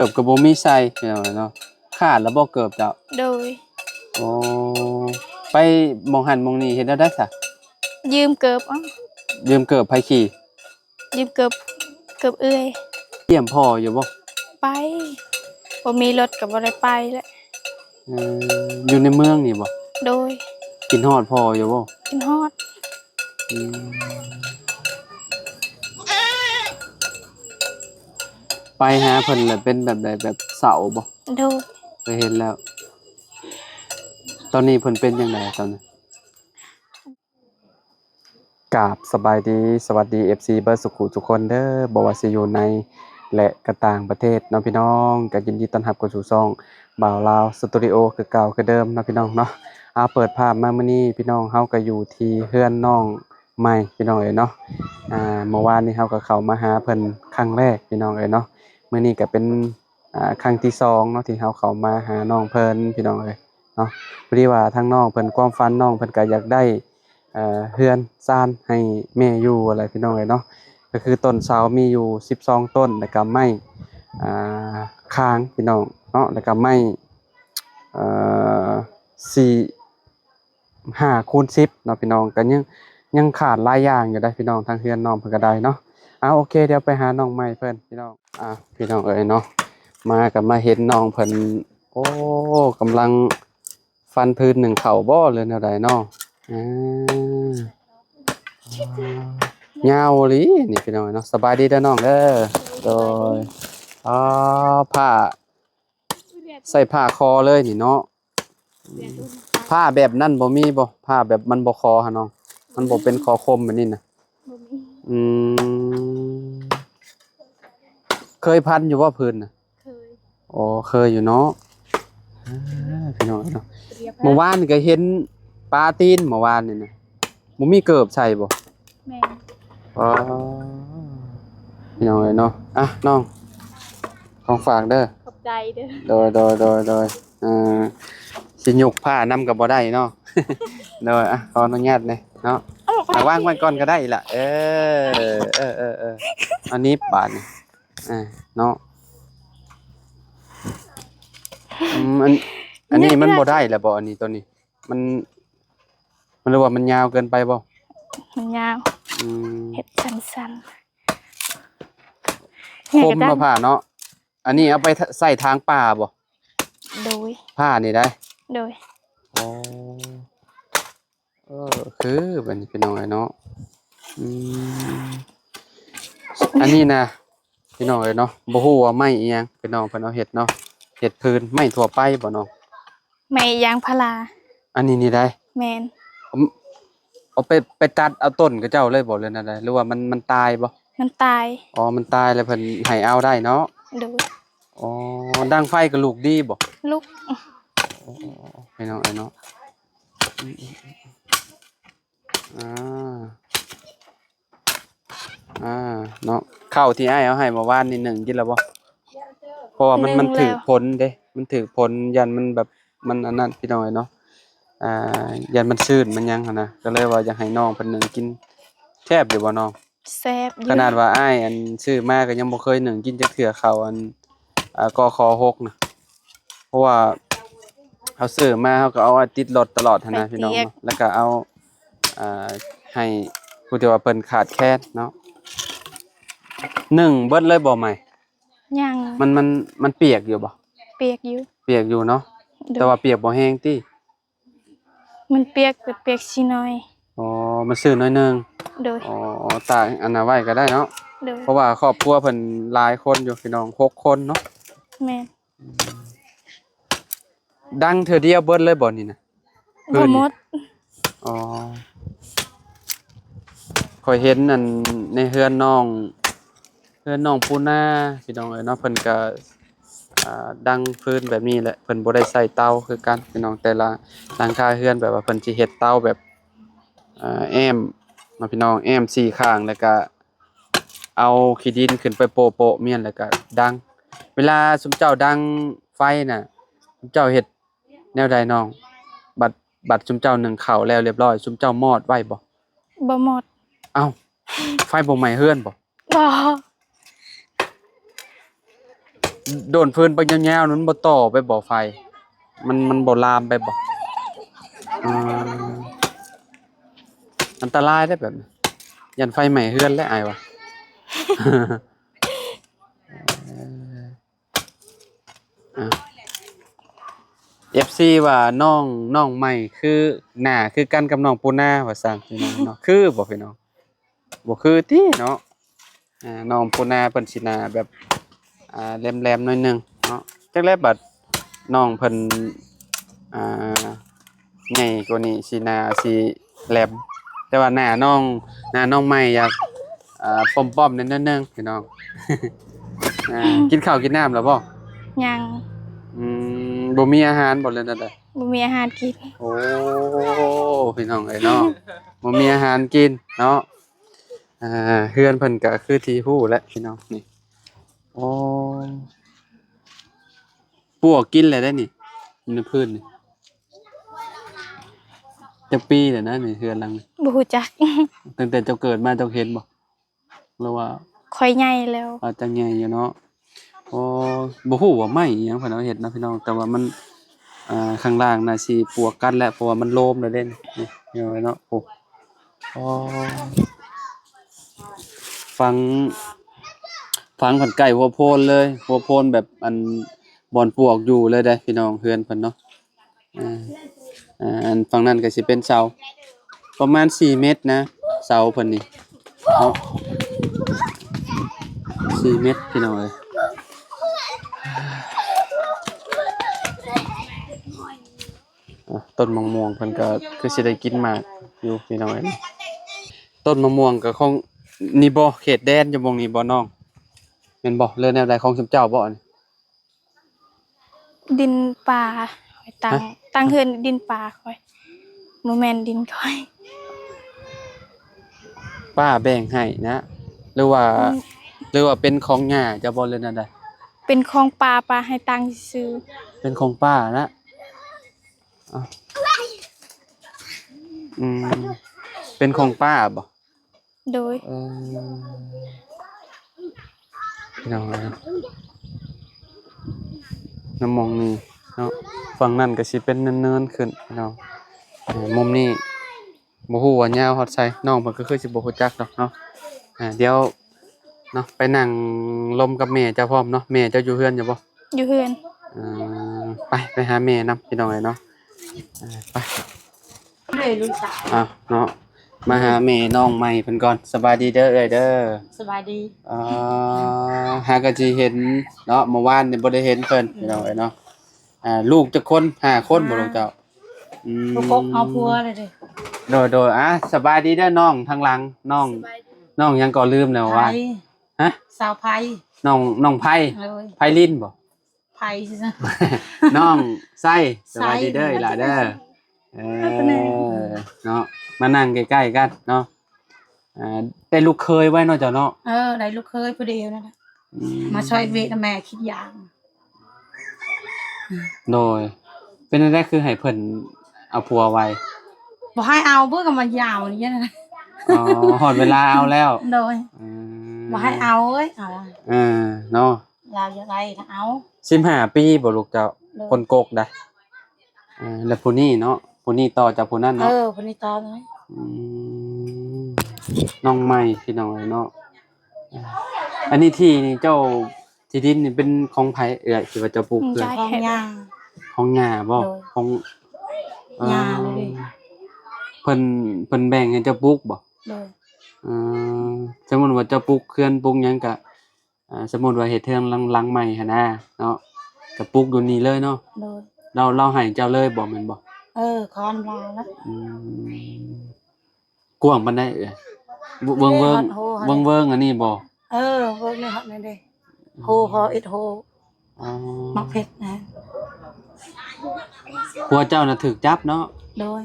ກີບກໍບໍ່ມີໃສ່ ພີ່ນ້ອງເອີຍເນາະ. ຂາດແລ້ວບໍ່ເກີບເຈົ້າ? ໂດຍ. ໂອ້ ໄປໝ່ອງຫັ້ນໝ່ອງນີ້ເຮັດແນວໃດຊະ? ຢືມເກີບເອົາ. ຢືມເກີບໃຜຂີ່? ຢືມເກີບ ເກີບເອື້ອຍ. ຢ້ຽມພໍ່ຢູ່ບໍ່? ໄປ ບໍ່ມີລົດກໍບໍ່ໄດ້ໄປແຫຼະ. ເອີ ຢູ່ໃນເມືອງນີ້ບໍ່? ໂດຍ. ຄິດຮອດພໍ່ຢູ່ບໍ່? ຄິດຮອດ. ອືມ ໄປຫາເພິ່ນລະເປັນແບບໃດ ແບບເສົ້າບໍ່? ໂດຍ. ໄປເຫັນແລ້ວ ຕອນນີ້ເພິ່ນເປັນຈັ່ງໃດຕອນນີ້? ກາບສະບາຍດີ ສະຫວັດດີ ເອັຟຊີ ເບິດສຸຂູສຸຄົນເດີ ບໍ່ວ່າຊິຢູ່ໃນ ແລະ ກະຕ່າງປະເທດເນາະພີ່ນ້ອງ. ກະຍິນດີຕ້ອນຮັບເຂົ້າສູ່ຊ່ອງບ່າວລາວສະຕູດິໂອ ຄືເກົ່າຄືເດີມເນາະພີ່ນ້ອງເນາະ. ອາ ເປີດພາບມາມື້ນີ້ ພີ່ນ້ອງ ເຮົາກະຢູ່ທີ່ເຮືອນນ້ອງໃໝ່ ພີ່ນ້ອງເອີຍເນາະ. ອາ ເມື່ອວານນີ້ເຮົາກະເຂົ້າມາຫາເພິ່ນຄັ້ງແລກ ພີ່ນ້ອງເອີຍເນາະ. ມື້ນີ້ກະເປັນ ອ່າ ຄັ້ງທີສອງເນາະ ທີ່ເຮົາເຂົ້າມາຫານ້ອງເພິ່ນ ພີ່ນ້ອງເອີຍເນາະ. ພໍດີວ່າທາງນ້ອງເພິ່ນ ຄວາມຝັນນ້ອງເພິ່ນກໍຢາກໄດ້ ເອີ ເຮືອນຊານໃຫ້ແມ່ຢູ່ຫັ້ນແຫຼະ ພີ່ນ້ອງເອີຍເນາະ. ກໍຄືຕົ້ນເສົາມີຢູ່ສິບສອງຕົ້ນ ແລ້ວກໍໄມ້ ອ່າ ຄາງ ພີ່ນ້ອງເນາະ ແລ້ວກໍໄມ້ ເອີ ສີ່ ຫ້າຄູນສິບເນາະພີ່ນ້ອງ. ກໍຍັງ ຍັງຂາດຫຼາຍຢ່າງຢູ່ເດ້ພີ່ນ້ອງ ທາງເຮືອນນ້ອງເພິ່ນກໍໄດ້ເນາະ. ເອົາ ໂອເຄ ດຽວໄປຫານ້ອງໃໝ່ເພິ່ນພີ່ນ້ອງ. ອ່າ ພີ່ນ້ອງເອີຍເນາະ ມາກໍມາເຫັນນ້ອງເພິ່ນ ໂອ້ ກຳລັງຟັນພື້ນໜຶ້ງເຂົ້າບໍ່ ຫຼືແນວໃດເນາະ. ອ່າ ຍາວອີ່ຫຼີນີ້ພີ່ນ້ອງເນາະ. ສະບາຍດີເດີນ້ອງເດີ. ໂດຍ. ອໍ ຜ້າ ໃສ່ຜ້າຄໍເລີຍນີ້ເນາະ. ຜ້າແບບນັ້ນບໍ່ມີບໍ່? ຜ້າແບບມັນບໍ່ຄໍຫັ້ນນ້ອງ ມັນບໍ່ເປັນຄໍຄົມແບບນີ້ນະ. ບໍ່ມີ. ອືມ ເຄີຍພັນຢູ່ບໍ່ພື້ນນະ? ເຄີຍ. ໂອ້ ເຄີຍຢູ່ເນາະ. ອ່າ ພີ່ນ້ອງເນາະ ເມື່ອວານນີ້ກໍເຫັນປາຕີນ ເມື່ອວານນີ້ນະ. ບໍ່ມີເກີບໃສ່ບໍ່? ແມ່ນ. ອໍ ພີ່ນ້ອງເອີຍເນາະ. ອ່ະ ນ້ອງ ຂອງຝາກເດີ. ຂອບໃຈເດີ. ໂດຍ ໂດຍ ໂດຍ ໂດຍ. ອ່າ ຊິຍົກຜ້ານຳກໍບໍ່ໄດ້ເນາະ. ໂດຍ. ອ່ະ ຂໍອະນຸຍາດແດ່ເນາະ. ເອົາ ອ່ະ ວາງໄວ້ກ່ອນກໍໄດ້ລະ. ເອີ ເອີ ເອີ ເອີ ເອີ ອັນນີ້ບາດນີ້ ອ່າ ເນາະ. ອືມ ອັນ ອັນນີ້ມັນບໍ່ໄດ້ລະບໍ່? ອັນນີ້ ໂຕນີ້ ມັນ ມັນ ຫຼືວ່າມັນຍາວເກີນໄປບໍ່? ມັນຍາວ. ອືມ ເຮັດສັ້ນໆ ຄົມເນາະ ຜ້າເນາະ. ອັນນີ້ເອົາໄປ ທ- ໃສ່ຖາງປ່າບໍ່? ໂດຍ. ຜ້ານີ້ໄດ໋? ໂດຍ. ອໍ ເອີ ຄືບັດນີ້ ພີ່ນ້ອງເອີຍເນາະ. ອືມ ອັນນີ້ນະ ພີ່ນ້ອງເອີຍເນາະ ບໍ່ຮູ້ວ່າໄມ້ອີ່ຫຍັງ ພີ່ນ້ອງເພິ່ນເອົາເຮັດເນາະ ເຮັດພື້ນ. ໄມ້ທົ່ວໄປບໍ່ນ້ອງ? ໄມ້ຢາງພາລາ. ອັນນີ້ນີ້ໄດ໋? ແມ່ນ. ເອົາ ເອົາໄປ ໄປຕັດເອົາຕົ້ນເຂົາເຈົ້າເລີຍບໍ່ ຫຼືແນວໃດ ຫຼືວ່າມັນ ມັນຕາຍບໍ່? ມັນຕາຍ. ອໍ ມັນຕາຍແລ້ວເພິ່ນໃຫ້ເອົາໄດ້ເນາະ. ໂດຍ. ອໍ ດັງໄຟກໍລຸກດີບໍ່? ລຸກ. ໂອ້ ພີ່ນ້ອງເອີຍເນາະ. ອືມ ອືມ ອືມ ອ່າ ອ່າ ເນາະ ເຂົ້າທີ່ອ້າຍເອົາໃຫ້ເມື່ອວານນີ້ ໜຶ້ງກິນແລ້ວບໍ່? ເພາະວ່າມັນ ໜຶ້ງແລ້ວ ມັນຖືກຝົນເດ້ ມັນຖືກຝົນ ຢ້ານມັນແບບ ມັນອັນນັ້ນ ພີ່ນ້ອງເອີຍເນາະ. ອ່າ ຢ້ານມັນຊື້ນມັນຫຍັງຫັ້ນນະ ກໍເລີຍວ່າຢາກໃຫ້ນ້ອງເພິ່ນໜຶ້ງກິນ. ແຊບຢູ່ບໍ່ນ້ອງ? ແຊບຢູ່. ຂະໜາດວ່າອ້າຍອັນຊື້ມາກໍຍັງບໍ່ເຄີຍໜຶ້ງກິນຈັກເທື່ອ ເຂົ້າອັນ ອ່າ ກຂ ຫົກນະ ເພາະວ່າເຮົາຊື້ມາ ເຮົາກໍເອົາໄວ້ຕິດລົດຕະຫຼອດຫັ້ນນະ ໄປຕຽກ ພີ່ນ້ອງເນາະ ແລ້ວກໍເອົາ ອ່າ ໃຫ້ຜູ້ທີ່ວ່າເພິ່ນຂາດແຄນເນາະ. ໜຶ້ງເບິດເລີຍບໍ່ໃໝ່? ຍັງ. ມັນ ມັນ ມັນປຽກຢູ່ບໍ່? ປຽກຢູ່. ປຽກຢູ່ເນາະ. ໂດຍ. ແຕ່ວ່າປຽກບໍ່ແຮງຕິ? ມັນປຽກ ແຕ່ປຽກຊິໜ້ອຍ. ອໍ ມັນຊື້ໜ້ອຍໜຶ່ງ. ໂດຍ. ອໍ ຕາກອັນນັ້ນໄວ້ກໍໄດ້ເນາະ. ໂດຍ. ເພາະວ່າຄອບຄົວເພິ່ນຫຼາຍຄົນຢູ່ ພີ່ນ້ອງ ຫົກຄົນເນາະ. ແມ່ນ. ອືມ ດັງເທື່ອດຽວເບິດເລີຍບໍ່ນີ້ນະ? ບໍ່ໝົດ. ອໍ ຂ້ອຍເຫັນອັນໃນເຮືອນນ້ອງ ເຮືອນນ້ອງປູນາ ພີ່ນ້ອງເອີຍເນາະ ເພິ່ນກະ ອ່າ ດັງຟືນແບບນີ້ແຫຼະ ເພິ່ນບໍ່ໄດ້ໃສ່ເຕົາຄືກັນ ພີ່ນ້ອງ. ແຕ່ລະຫຼັງຄາເຮືອນແບບວ່າເພິ່ນຊິເຮັດເຕົາແບບ ອ່າ ແອ້ມເນາະ ພີ່ນ້ອງ ແອ້ມສີ່ຂ້າງ ແລ້ວກະເອົາຂີ້ດິນຂຶ້ນໄປໂປະໆ ແມ່ນ ແລ້ວກະດັງ. ເວລາຊຸມເຈົ້າດັງໄຟນະ ຊຸມເຈົ້າເຮັດແນວໃດນ້ອງ? ບັດ ບັດຊຸມເຈົ້າໜຶ້ງເຂົ້າແລ້ວລຽບຮ້ອຍ ຊຸມເຈົ້າມອດໄວ້ບໍ່? ບໍ່ມອດ. ເອົ້າ ໄຟບໍ່ໄໝ້ເຮືອນບໍ່? ບໍ່. ໂດນຟືນໄປຍາວໆ ມັນບໍ່ຕໍ່ໄປບໍ່ໄຟ? ມັນ ມັນບໍ່ລາມໄປບໍ່? ອືມ ອັນຕະລາຍເດ້ແບບນີ້ ຢ້ານໄຟໄໝ້ເຮືອນແຫຼະອ້າຍວ່າ. ເອີ ອ່າ ເອັຟຊີ ວ່ານ້ອງ ນ້ອງໃໝ່ຄື ໜ້າຄືກັນກັບນ້ອງປູນາວ່າຊັ້ນ ພີ່ນ້ອງເນາະ. ຄືບໍ່ພີ່ນ້ອງ? ບໍ່ຄືຕິເນາະ. ອ່າ ນ້ອງປູນາເພິ່ນຊິໜ້າແບບ ອ່າ ແຫຼມໆ ໜ້ອຍໜຶ່ງເນາະ. ຈັກແລະບັດນ້ອງເພິ່ນ ອ່າ ໃຫຍ່ກວ່ານີ້ຊິໜ້າຊິແຫຼມ ແຕ່ວ່າໜ້ານ້ອງ ໜ້ານ້ອງໃໝ່ຢາກ ອ່າ ປ້ອມໆ ແດ່ໜ້ອຍໜຶ່ງພີ່ນ້ອງ. ອ່າ ກິນເຂົ້າກິນນ້ຳແລ້ວບໍ່? ຍັງ. ອືມ ບໍ່ມີອາຫານບໍ່ ຫຼືແນວໃດ? ບໍ່ມີອາຫານກິນ. ໂອ້ ພີ່ນ້ອງເອີຍເນາະ ບໍ່ມີອາຫານກິນເນາະ. ອ່າ ເຮືອນເພິ່ນກໍຄືທີ່ຮູ້ແຫຼະພີ່ນ້ອງນີ້. ໂອ້ ປວກກິນແລ້ວໄດ໋ນີ້ ຢູ່ໃນພື້ນນີ້. ຈັກປີແລ້ວນະນີ້ ເຮືອນຫຼັງນີ້? ບໍ່ຮູ້ຈັກ. ຕັ້ງແຕ່ເຈົ້າເກີດມາເຈົ້າເຫັນບໍ່? ຫຼືວ່າ ຂ້ອຍໃຫຍ່ແລ້ວ. ອາດຈະໃຫຍ່ຢູ່ເນາະ. ໂອ້ ບໍ່ຮູ້ວ່າໄມ້ອີ່ຫຍັງເພິ່ນເອົາເຮັດນະພີ່ນ້ອງ ແຕ່ວ່າມັນ ອ່າ ຂ້າງລ່າງໜ້າຊິປວກກັນແລ້ວ ເພາະວ່າມັນໂລມແລ້ວເດ້ນີ້ ພີ່ນ້ອງເນາະ. ໂອ້ ອໍ ຝັງ ຝັງເພິ່ນໃກ້ຫົວໂພນເລີຍ ຫົວໂພນແບບ ອັນ ບ່ອນປວກຢູ່ເລີຍເດ້ພີ່ນ້ອງ ເຮືອນເພິ່ນເນາະ. ອ່າ ອ່າ ອັນຝັ່ງນັ້ນກໍຊິເປັນເສົາ ປະມານສີ່ເມັດນະ ເສົາເພິ່ນນີ້ເນາະ ສີ່ເມັດພີ່ນ້ອງເອີຍ. ອ່າ ຕົ້ນມະມ່ວງເພິ່ນກໍຄືຊິໄດ້ກິນໝາກຢູ່ພີ່ນ້ອງເອີຍ. ຕົ້ນມະມ່ວງກໍຂອງນີ້ບໍ່ ເຂດແດນຢູ່ໝ່ອງນີ້ບໍ່ນ້ອງ ແມ່ນບໍ່ ຫຼືແນວໃດ ຂອງຊຸມເຈົ້າບໍ່ອັນນີ້? ດິນປ້າຂ້ອຍຕັ້ງ ຮະ? ຕັ້ງເຮືອນດິນປ້າຂ້ອຍ ບໍ່ແມ່ນດິນຂ້ອຍ. ປ້າແບ່ງໃຫ້ນະ ຫຼືວ່າ ອືມ ຫຼືວ່າເປັນຂອງຍ່າເຈົ້າບໍ່ ຫຼືແນວໃດ? ເປັນຂອງປ້າ ປ້າໃຫ້ຕັ້ງຊື່. ເປັນຂອງປ້ານະ. ອ້າວ ອືມ ເປັນຂອງປ້າບໍ່? ໂດຍ. ເອີ ພີ່ນ້ອງເອີຍ ນ້ຳມອງນີ້ເນາະ ຝັ່ງນັ້ນກໍຊິເປັນເນີນໆຂຶ້ນພີ່ນ້ອງ. ເອີ ມຸມນີ້ບໍ່ຮູ້ວ່າຍາວຮອດໃສ ນ້ອງເພິ່ນກໍຄືຊິບໍ່ຮູ້ຈັກດອກເນາະ. ອ່າ ດຽວເນາະ ໄປນັ່ງລົມກັບແມ່ເຈົ້າພ້ອມເນາະ. ແມ່ເຈົ້າຢູ່ເຮືອນຢູ່ບໍ່? ຢູ່ເຮືອນ. ເອີ ໄປ ໄປຫາແມ່ນຳ ພີ່ນ້ອງເອີຍເນາະ. ເອີ ໄປ ເອີ ລູກສາວ ເອົາເນາະ ມາຫາແມ່ນ້ອງໃໝ່ເພິ່ນກ່ອນ. ສະບາຍດີເດີເອື້ອຍເດີ. ສະບາຍດີ. ເອີ ຫາກໍຊິເຫັນເນາະ ເມື່ອວານນີ້ບໍ່ໄດ້ເຫັນເພິ່ນ ພີ່ນ້ອງເອີຍເນາະ. ອ່າ ລູກຈັກຄົນ? ຫ້າຄົນບໍ່ ຫ້າ ລູກເຈົ້າ? ອືມ ເອົາຜົວແລ້ວເດ້. ໂດຍໆ. ອ່າ ສະບາຍດີເດີນ້ອງທາງຫຼັງ ນ້ອງ ສະບາຍດີ. ນ້ອງຫຍັງກໍລືມແລ້ວວ່າ ໄພ ຮະ? ສາວໄພ. ນ້ອງ ນ້ອງໄພ. ໂດຍ. ໄພລິນບໍ່? ໄພຊື່ໆ. ນ້ອງໄຊ ສະບາຍດີເດີ ໄຊ ອີ່ຫຼ້າເດີ. ເອີ ເນາະ ມານັ່ງໃກ້ໆກັນເນາະ. ອ່າ ໄດ້ລູກເຂີຍໄວ້ເນາະເຈົ້າເນາະ. ເອີ ໄດ້ລູກເຂີຍຜູ້ດຽວນັ້ນແຫຼະ. ອືມ ມາຊ່ອຍເວກນຳແມ່ຄິດຢາງ. ໂດຍ. ເປັນຈັ່ງໃດຄືໃຫ້ເພິ່ນເອົາຜົວໄວ? ບໍ່ໃຫ້ເອົາ ເບິ່ງກໍມັນຍາວນີ້ນະ. ອໍ ຮອດເວລາເອົາແລ້ວ. ໂດຍ. ອືມ ບໍ່ໃຫ້ເອົາເອີຍ ເອົາ. ເອີ ເນາະ ລາວຢາກໄດ້ກໍເອົາ. ສິບຫ້າປີບໍ່ລູກເຈົ້າ? ໂດຍ. ຄົນກົກໃດ໋. ອ່າ ແລ້ວຜູ້ນີ້ເນາະ ຜູ້ນີ້ຕໍ່ຈາກຜູ້ນັ້ນເນາະ. ເອີ ຜູ້ນີ້ຕໍ່ເລີຍ. ອືມ ນ້ອງໃໝ່ ພີ່ນ້ອງເອີຍເນາະ. ອ່າ ອັນນີ້ທີ່ນີ້ເຈົ້າ ທີ່ດິນນີ້ເປັນຂອງໃຜເອື້ອຍ ທີ່ວ່າເຈົ້າປູກເຮືອນ? ຂອງຍ່າ. ຂອງຍ່າບໍ່? ໂດຍ. ຂອງ ຍ່າເລີຍ. ເອີ ເພິ່ນ ເພິ່ນແບ່ງໃຫ້ເຈົ້າປູກບໍ່? ໂດຍ. ເອີ ສົມມຸດວ່າເຈົ້າປູກເຮືອນ ປູກຫຍັງກະ ອ່າ ສົມມຸດວ່າເຮັດເຮືອນຫຼັງ ຫຼັງໃໝ່ຫັ້ນນະເນາະ ກະປູກຢູ່ນີ້ເລີຍເນາະ. ໂດຍ. ລາວ ລາວໃຫ້ເຈົ້າເລີຍບໍ່ ແມ່ນບໍ່? ເອີ ຂອງລາວລະ. ອືມ ກວ້າງປານໃດເອື້ອຍ? ເວີ້ງ ເວີ້ງ ເວີ້ງ ເວີ້ງອັນນີ້ບໍ່? ເອີ ເວີ້ງນີ້ຮອດນີ້ເດ້. ໂຮ ພໍເອັດໂຮ. ອໍ ໝາກເຜັດນະ. ຜົວເຈົ້ານະຖືກຈັບເນາະ? ໂດຍ.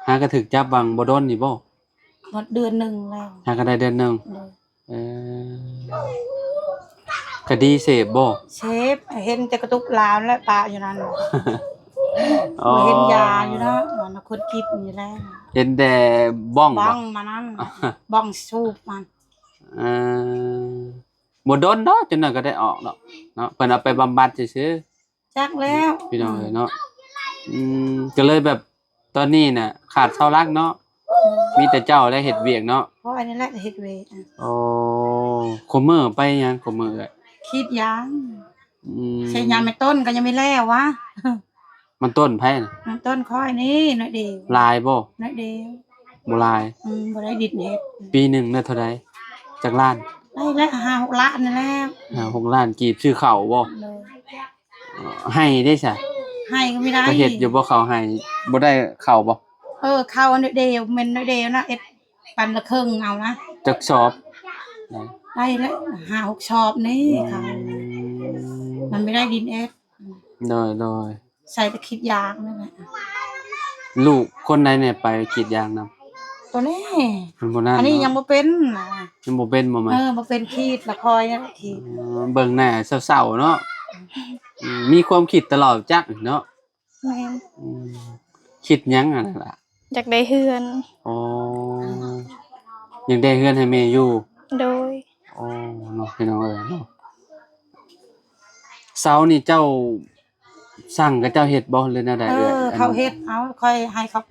ຫາກະຖືກຈັບຫວ່າງບໍ່ດົນນີ້ບໍ່? ຮອດເດືອນໜຶ່ງແລ້ວ. ຫາກະໄດ້ເດືອນໜຶ່ງ. ໂດຍ. ເອີ ຄະດີເສບບໍ່? ເສບ ເຫັນແຕ່ກະຕຸກລາວແຫຼະ ປະຢູ່ນັ້ນ. ອໍ ບໍ່ເຫັນຢາຢູ່ເນາະ ມັນຄົນກິນນີ້ແຫຼະ. ເຫັນແຕ່ບ້ອງບໍ່? ບ້ອງມານັ້ນ ບ້ອງສູບມັນ. ເອີ ບໍ່ດົນດອກ ຈັກໜ້ອຍກໍໄດ້ອອກດອກເນາະ ເພິ່ນເອົາໄປບຳບັດຊື່ໆ. ຈັກແລ້ວ ພີ່ນ້ອງເອີຍເນາະ. ອືມ ກໍເລີຍແບບຕອນນີ້ນະຂາດເສົາຫຼັກເນາະ ມີແຕ່ເຈົ້າແຫຼະເຮັດວຽກເນາະ. ຂ້ອຍນີ້ແຫຼະເຮັດວຽກ. ໂອ້ ຄຸມື້ໄປຫຍັງຄຸມື້ເອີຍ? ກຣີດຢາງ. ອືມ ໃຊ້ຍາແມ່ຕົ້ນກໍຍັງບໍ່ແລ້ວວະ. ມັນຕົ້ນໃຜນະ? ມັນຕົ້ນຂ້ອຍນີ້ໜ້ອຍດຽວ. ຫຼາຍບໍ່? ໜ້ອຍດຽວ ບໍ່ຫຼາຍ. ອືມ ບໍ່ໄດ້ດິນເຮັດ. ປີໜຶ່ງໄດ້ເທົ່າໃດ? ຈັກລ້ານ? ໄດ້ແລ້ວຫ້າຫົກລ້ານນີ້ແຫຼະ. ຫ້າຫົກລ້ານກີບ ຊື້ເຂົ້າບໍ່? ໂດຍ. ໄຮ່ເດ້ຊະ? ໄຮ່ກໍບໍ່ໄດ້. ກໍເຮັດຢູ່ບໍ່ເຂົ້າໄຮ່? ບໍ່ໄດ້ເຂົ້າບໍ່? ເອີ ເຂົ້າໜ້ອຍດຽວ ແມ່ນໜ້ອຍດຽວນະ ເຮັດປັນລະເຄິ່ງເອົານະ. ຈັກຊອບ? ໄດ້ແລ້ວຫ້າຫົກຊອບນີ້. ອືມ ເຂົ້າ ມັນບໍ່ໄດ້ດິນເຮັດ. ໂດຍ ໂດຍ. ໃສ່ແຕ່ກຣີດຢາງນັ້ນແຫຼະ. ລູກຄົນໃດແດ່ໄປກຣີດຢາງນຳ? ໂຕນີ້ ມັນບໍ່ນັ້ນ ອັນນີ້ເນາະ ຍັງບໍ່ເປັນນະ. ຍັງບໍ່ເປັນບໍ່ແມ່? ເອີ ບໍ່ເປັນ ກຣີດລະຄອຍນະ ກຣີດ. ອໍ ເບິ່ງໜ້າເສົ້າໆເນາະ. ອືມ ມີຄວາມຄິດຕະຫຼອດຈັກເນາະ. ແມ່ນ. ອືມ ຄິດຫຍັງຫັ້ນລະ? ຢາກໄດ້ເຮືອນ. ອໍ ຢາກໄດ້ເຮືອນໃຫ້ແມ່ຢູ່. ໂດຍ. ອໍ ເນາະ ພີ່ນ້ອງເອີຍເນາະ. ເສົານີ້ເຈົ້າສັ່ງເຂົາເຈົ້າເຮັດບໍ່ ຫຼືແນວໃດເອື້ອຍ? ເອີ ເຂົາເຮັດເອົາ ຂ້ອຍໃຫ້ເຂົາ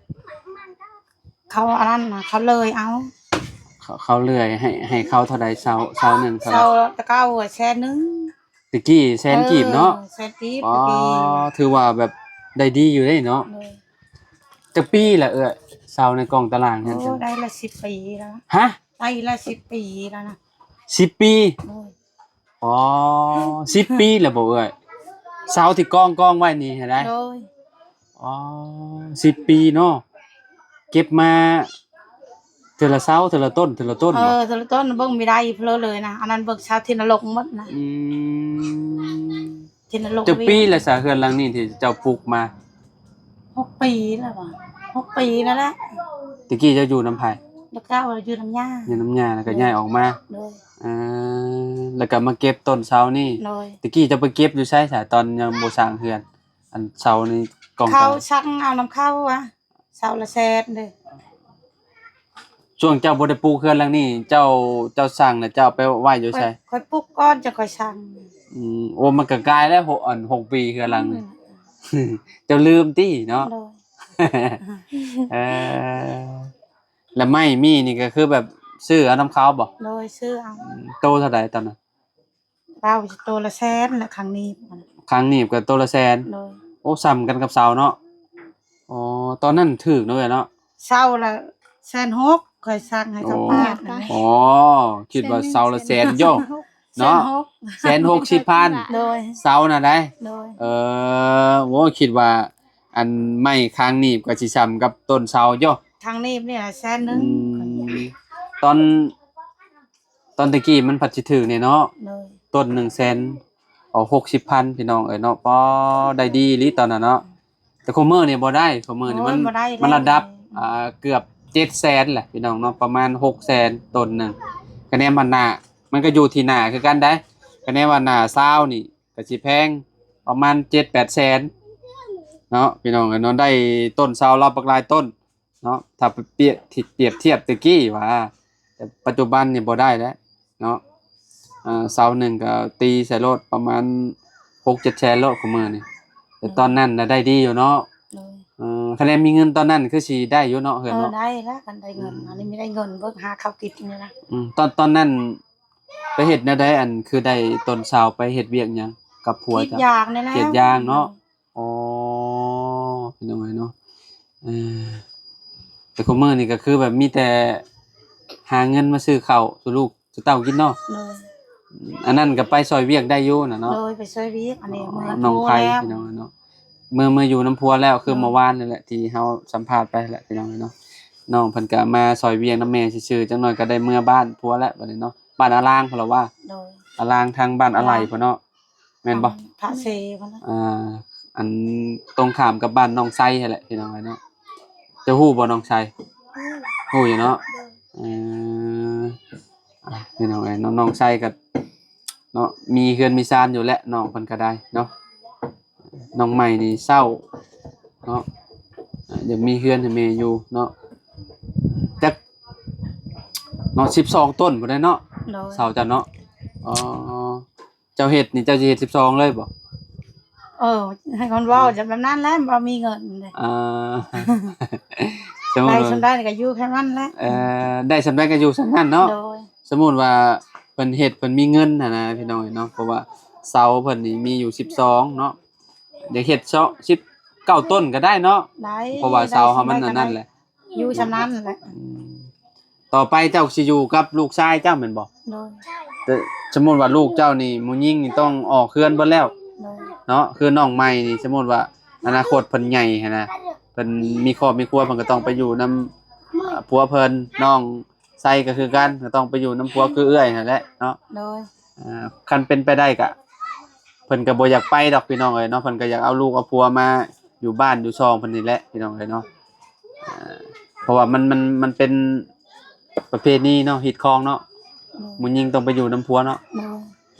ເຂົາອັນນັ້ນນະ ເຂົາເລີຍເອົາ. ເຂົາ ເຂົາເລີຍໃຫ້ ໃຫ້ເຂົາເທົ່າໃດ? ເສົາ ເສົາໜຶ່ງເທົ່າໃດ? ເສົາແຕ່ເກົ່າແສນໜຶ່ງ. ແຕ່ກີ້ແສນກີບເນາະ. ເອີ ແສນກີບ. ອໍ ແຕ່ກີ້ ຖືວ່າແບບໄດ້ດີຢູ່ເດ້ເນາະ. ໂດຍ. ຈັກປີລະເອື້ອຍ ເສົາໃນກອງຕະລ່າງຫັ້ນ? ໂອ້ ໄດ້ລະສິບປີແລ້ວ. ຮະ? ໄດ້ລະສິບປີແລ້ວນະ. ສິບປີ? ໂດຍ. ອໍ ສິບປີແລ້ວບໍ່ເອື້ອຍ? ເສົາທີ່ກອງ ກອງໄວ້ນີ້ຫັ້ນໃດ? ໂດຍ. ອໍ ສິບປີເນາະ ເກັບມາເທື່ອລະເສົາ ເທື່ອລະຕົ້ນ ເທື່ອລະຕົ້ນ. ເອີ ເທື່ອລະຕົ້ນ ເບິ່ງບໍ່ໄດ້ເພີເລີຍນະ. ອັນນັ້ນເບິ່ງຊາວເທນນະລົງໝົດນະ. ອືມ ເທນນະລົງ. ຈັກປີແລ້ວຊະ ເຮືອນຫຼັງນີ້ທີ່ເຈົ້າປຸກມາ? ຫົກປີແລ້ວຫວາ ຫົກປີແລ້ວແຫຼະ. ແຕ່ກີ້ເຈົ້າຢູ່ນຳໃຜ? ແຕ່ເກົ່າຢູ່ນຳຍ່າ. ຢູ່ນຳຍ່າ ແລ້ວກໍ ໂດຍ ຍ້າຍອອກມາ. ໂດຍ. ເອີ ແລ້ວກໍມາເກັບຕົ້ນເສົານີ້. ໂດຍ. ແຕ່ກີ້ເຈົ້າໄປເກັບຢູ່ໃສຊະ ຕອນຍັງບໍ່ສ້າງເຮືອນ? ອັນເສົານີ້ກອງ ເຂົາສັ່ງເອົານຳເຂົາຫວາ ເສົາລະແສນເດ້. ຊ່ວງເຈົ້າບໍ່ໄດ້ປຸກເຮືອນຫຼັງນີ້ ເຈົ້າ ເຈົ້າສັ່ງນະ ເຈົ້າເອົາໄປໄວ້ຢູ່ໃສ? ຂ້ອຍປຸກກ່ອນຈັ່ງຄ່ອຍສັ່ງ. ອືມ ໂອ້ ມັນກໍກາຍແລ້ວ ຫົກ ອັນ ຫົກປີເຮືອນຫຼັງນີ້. ອືມ ເຈົ້າລືມຕິເນາະ. ໂດຍ. ເອີ ແລ້ວໄມ້ມີ້ນີ້ກໍຄືແບບຊື້ເອົານຳເຂົາບໍ່? ໂດຍ ຊື້ເອົາ. ອືມ ໂຕເທົ່າໃດຕອນນັ້ນ? ເອົາໂຕລະແສນ ແລະ ຄັງໜີບ ຄັງໜີບກໍໂຕລະແສນ. ໂດຍ. ໂອ້ ສ່ຳກັນກັບເສົາເນາະ. ອໍ ຕອນນັ້ນຖືກເນາະເອື້ອຍເນາະ. ເສົາລະແສນຫົກ ຂ້ອຍສັ່ງໃຫ້ເຂົາປາດ. ອໍ ຄິດວ່າເສົາລະແສນໂຢ ເນາະ. ແສນຫົກ ແສນຫົກສິບພັນ. ໂດຍ. ເສົານະໃດ? ໂດຍ. ເອີ ໂອ້ ຄິດວ່າອັນໄມ້ຄັງໜີບກໍຊິສ່ຳກັບຕົ້ນເສົາໂຢ. ຄັງໜີບນີ້ແສນໜຶ່ງ. ອືມ ຕອນ ຕອນແຕ່ກີ້ມັນພັດຊິຖືກແດ່ເນາະ. ໂດຍ. ຕົ້ນໜຶ່ງແສນ ເອົາຫົກສິບພັນ ພີ່ນ້ອງເອີຍເນາະ. ປໍ ໄດ້ດີອີ່ຫຼີຕອນນັ້ນເນາະ. ແຕ່ຄຸມື້ນີ້ບໍ່ໄດ້ ຄຸມື້ນີ້ມັນ ໂອ້ຍ ບໍ່ໄດ້ ມັນລະດັບ ແລ້ວ ອ່າ ເກືອບເຈັດແສນແຫຼະ ພີ່ນ້ອງເນາະ ປະມານຫົກແສນຕົ້ນໜຶ່ງ. ຄະແນນມັນໜ້າ ມັນກໍຢູ່ທີ່ໜ້າຄືກັນໄດ໋. ຄະແນນວ່າໜ້າຊາວນີ້ກໍຊິແພງປະມານເຈັດແປດແສນເນາະ ພີ່ນ້ອງເອີຍເນາະ. ໄດ້ຕົ້ນຊາວລາວບັກຫຼາຍຕົ້ນ ເນາະ ຖ້າໄປປຽບ ປຽບທຽບແຕ່ກີ້ວ່າ ແຕ່ປັດຈຸບັນນີ້ບໍ່ໄດ້ແລ້ວເນາະ. ເອີ ເສົາໜຶ່ງກໍຕີໃສ່ໂລດປະມານຫົກເຈັດແສນໂລດຄຸມື້ນີ້ ແຕ່ຕອນນັ້ນນະໄດ້ດີຢູ່ເນາະ. ໂດຍ. ເອີ ຄະແນນມີເງິນຕອນນັ້ນຄືຊິໄດ້ຢູ່ເນາະ ເຮືອນເນາະ. ເອີ ໄດ້ລະ ຄັນໄດ້ເງິນ. ອືມ ອັນນີ້ມີໄດ້ເງິນເບິ່ງຫາເຂົ້າກິນນີ້ລະ. ອືມ ຕອນ ຕອນນັ້ນໄປເຮັດແນວໃດ ອັນຄືໄດ້ຕົ້ນຊາວ ໄປເຮັດວຽກຫຍັງກັບຜົວເຈົ້າ? ກຣີດຢາງນີ້ແຫຼະ ກຣີດຢາງເນາະ. ອໍ ພີ່ນ້ອງເອີຍເນາະ ເອີ ແຕ່ຄຸມື້ນີ້ກໍຄືແບບມີແຕ່ຫາເງິນມາຊື້ເຂົ້າສູ່ລູກສູ່ເຕົ້າກິນເນາະ. ໂດຍ. ອັນນັ້ນກໍໄປຊ່ອຍວຽກໄດ້ຢູ່ນະເນາະ. ໂດຍ ໄປຊ່ອຍວຽກ. ອັນນີ້ ອໍ ເມືອ ນ້ອງໄພ ພີ່ນ້ອງເນາະ ເມືອ ເມືອຢູ່ນຳຜົວແລ້ວ ຄື ໂດຍ ເມື່ອວານນີ້ແຫຼະທີ່ເຮົາສຳພາດໄປແຫຼະ ພີ່ນ້ອງເນາະ. ນ້ອງເພິ່ນກໍມາຊ່ອຍວຽກນຳແມ່ຊື່ໆ ຈັກໜ້ອຍກໍໄດ້ເມືອບ້ານຜົວແລ້ວບັດນີ້ເນາະ. ບ້ານອາລາງພຸ້ນລະວ່າ. ໂດຍ. ອາລາງທາງບ້ານອາໄຫຼພຸ້ນເນາະ. ແມ່ນບໍ່? ທາງເຊພຸ້ນນະ. ອ່າ ອັນຕົງຂ້າມກັບບ້ານນ້ອງໄຊຫັ້ນແຫຼະ ພີ່ນ້ອງເອີຍເນາະ. ເຈົ້າຮູ້ບໍ່ນ້ອງໄຊ? ຮູ້ ຮູ້ຢູ່ເນາະ. ເອີ ອ່າ ພີ່ນ້ອງເອີຍເນາະ ນ້ອງໄຊກໍເນາະ ມີເຮືອນມີຊານຢູ່ແຫຼະ ນ້ອງເພິ່ນກໍໄດ້ເນາະ. ນ້ອງໃໝ່ນີ້ເສົ້າເນາະ ອ່າ ຍັງມີເຮືອນໃຫ້ແມ່ຢູ່ເນາະ. ຈັກ ເນາະ ສິບສອງຕົ້ນພຸ້ນເດ້ເນາະ. ໂດຍ. ເສົາເຈົ້າເນາະ. ອໍ ອໍ ເຈົ້າເຮັດນີ້ເຈົ້າຊິເຮັດສິບສອງເລີຍບໍ່? ເອີ ໃຫ້ຄົນເວົ້າແບບນັ້ນແຫຼະ ບໍ່ມີເງິນເດ້. ອ່າ ສົມມຸດວ່າ ໄດ້ສ່ຳໃດກໍຢູ່ແຄ່ນັ້ນແຫຼະ. ເອີ ໄດ້ສ່ຳໃດກໍຢູ່ສ່ຳນັ້ນເນາະ. ໂດຍ ສົມມຸດວ່າເພິ່ນເຮັດ ເພິ່ນມີເງິນຫັ້ນນະ ພີ່ນ້ອງເອີຍເນາະ, ເພາະວ່າເສົາເພິ່ນນີ້ມີຢູ່ສິບສອງເນາະ, ຢາກເຮັດເສາະສິບເກົ້າຕົ້ນກໍໄດ້ເນາະ. ໄດ້ ເພາະວ່າເສົາເຮົາມັນອັນນັ້ນແຫຼະ ຢູ່ສ່ຳນັ້ນແຫຼະ. ອືມ ຕໍ່ໄປເຈົ້າຊິຢູ່ກັບລູກຊາຍເຈົ້າແມ່ນບໍ່? ໂດຍ ແຕ່ສົມມຸດວ່າລູກເຈົ້ານີ້ ຜູ້ຍິງນີ້ຕ້ອງອອກເຮືອນເບິດແລ້ວ. ໂດຍ ເນາະ, ຄືນ້ອງໃໝ່ນີ້ ສົມມຸດວ່າອະນາຄົດເພິ່ນໃຫຍ່ຫັ້ນນະ ເພິ່ນມີຄອບມີຄົວ ເພິ່ນກໍຕ້ອງໄປຢູ່ນຳ ເອີ ຜົວເພິ່ນ, ນ້ອງ ໄຊກໍຄືກັນ ກໍຕ້ອງໄປຢູ່ນຳຜົວຄືເອື້ອຍຫັ້ນແຫຼະເນາະ. ໂດຍ ອ່າ ຄັນເປັນໄປໄດ້ກະ ເພິ່ນກໍບໍ່ຢາກໄປດອກພີ່ນ້ອງເອີຍເນາະ, ເພິ່ນກໍຢາກເອົາລູກເອົາຜົວມາຢູ່ບ້ານຢູ່ຊ່ອງເພິ່ນນີ້ແຫຼະພີ່ນ້ອງເອີຍເນາະ. ອ່າ ເພາະວ່າມັນ ມັນ ມັນເປັນປະເພນີເນາະ ຮີດຄອງເນາະ. ໂດຍ ຜູ້ຍິງຕ້ອງໄປຢູ່ນຳຜົວເນາະ. ໂດຍ